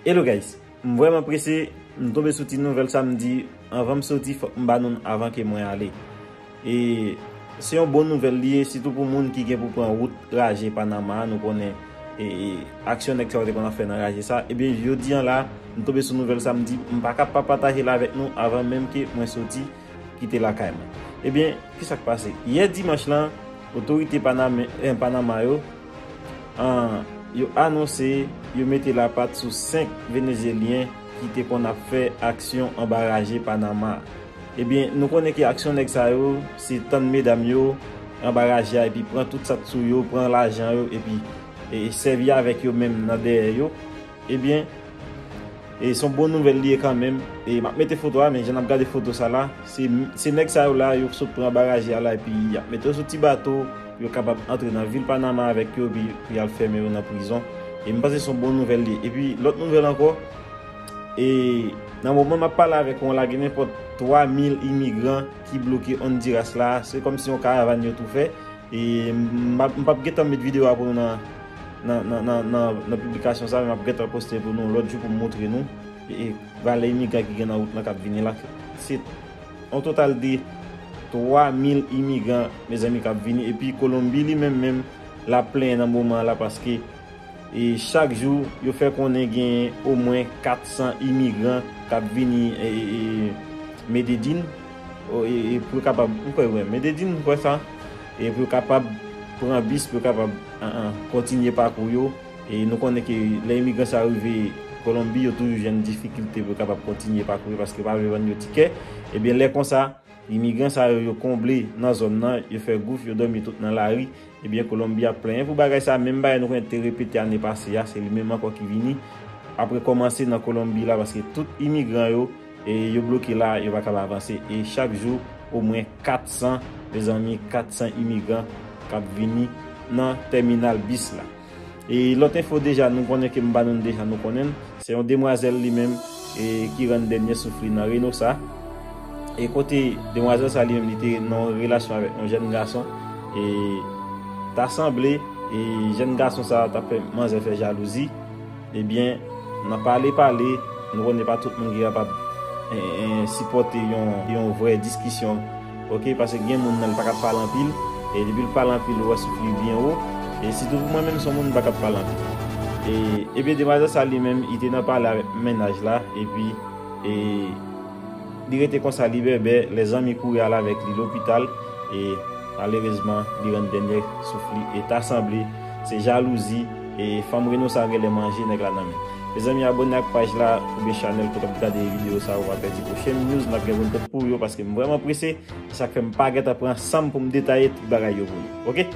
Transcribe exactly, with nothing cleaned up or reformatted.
Hello guys, m vrèman prese, m tonbe sou ti nouvèl sa m di, anvan m soti, fòk m ba nou l avan ke mwen ale. E se yon bon nouvèl li ye, sitou pou moun ki gen pou pran wout raje Panama a, nou konnen e, e, aksyon nèg sa yo te konn ap fè nan raje sa. Ebyen, jodi an la, m tonbe sou nouvèl sa m di, m pa ka pa pataje l avèk nou avan menm ke mwen soti kite lakay mwen. Ebyen, kisa k pase? Yè dimanch lan, otorite Paname, eh, Panama yo, an, yo anonse yo mete lapat sou senk Venezyelyen ki te konn ap fè aksyon anba raje Panama a. Ebyen, nou konnen ke aksyon nèg sa yo, se tann medam yo anba raje a epi pran tout sa k sou yo, pran lajan yo, epi e, sèvi avèk yo menm nan dèyè yo. Ebyen, e, se yon bon nouvèl li ye kanmenm. E m ap mete foto a, men jan n ap gade foto sa la, se, se nèg sa yo la, yo sot pran anba raje a la, epi y ap mete yo sou ti bato, pou yo kapab antre nan vil Panama avèk yo, epi pou y al fèmen yo nan prizon. E m panse se yon bon nouvèl li ye. Epi, lòt nouvèl ankò, e nan moman m ap pale avèk ou la, gen nenpòt twa mil imigran ki bloke Honduras la. Se kòmsi yon karavàn yo tou fè. E m ap, m p ap gentan met videyo a pou nou nan, nan, nan, nan, nan, nan piblikasyon sa, men m ap gentan poste pou nou lòt jou pou m montre nou e, e valè imigran ki gen nan wout lan k ap vini la. Se yon total de twa mil imigran, mezanmi, k ap vini. Epi Kolonbi li menm, menm, l ap plenyen nan moman an la, paske e chak jou, yo fè konnen gen omwen kat san imigran k ap vini e, e, e, Medellín, o, e, e pou yo kapab, m kwè, wi, Medellín, m kwè sa, e pou yo kapab pran bis, pou yo kapab, an, an, kontinye pakou yo. E nou konnen ke lè imigran sa yo rive Kolonbi, yo toujou jwenn difikilte pou yo kapab kontinye pakou yo, paske yo pa vle vann yo tikè. Ebyen, lè konsa, imigran sa yo, yo konble nan zòn nan, yo fè gouf, yo dòmi tout nan lari. Ebyen, Kolonbi ap plenyen pou bagay sa, menm bagay nou konnen te repete ane pase a, se li menm ankò ki vini. Ap rekòmanse nan Kolonbi la, paske tout imigran yo, e, yo bloke la, yo pa kapab avanse. E chak jou, omwen kat san, mezanmi, kat san imigran k ap vini nan tèminal bis la. E lòt enfo deja, nou konnen ke m ba nou l deja, nou konnen l. Se yon demwazèl li menm, e, ki rann dènye souf li nan Reynosa. E kote demwazèl sa li menm, li te nan yon relasyon avèk yon jèn gason. E ta sanble, e jèn gason sa t ap fè manzè fè jalouzi. Ebyen, nan pale pale, nou konnen pa tout moun ki kapab, e, e, sipòte yon, yon vrè diskisyon. Oke, paske gen moun nan li pa ka pale anpil, e depi l pale anpil, ou wè souf li byen wo. E sitou pou mwen menm, se yon moun m pa ka pale anpil. E, ebyen, demwazèl sa li menm, li te nan pale avèk mennaj la, epi, e, li rete konsa, li bèbè, lèzanmi kouri al avèk li lopital, e malerezman, li rann dènye souf li, e ta sanble, se jalouzi, e fanm Reno sa genlè manje nèg la nan men. Mezanmi, abòne ak paj la, oubyen chanèl pou w t ap gade videyo sa, ou pa pèdi pwochen news, n ap gen pou n pot pou yo, paske m vrèman prese, se sa k fè m pa gentan pran san m pou m detaye tout bagay yo pou nou. Oke?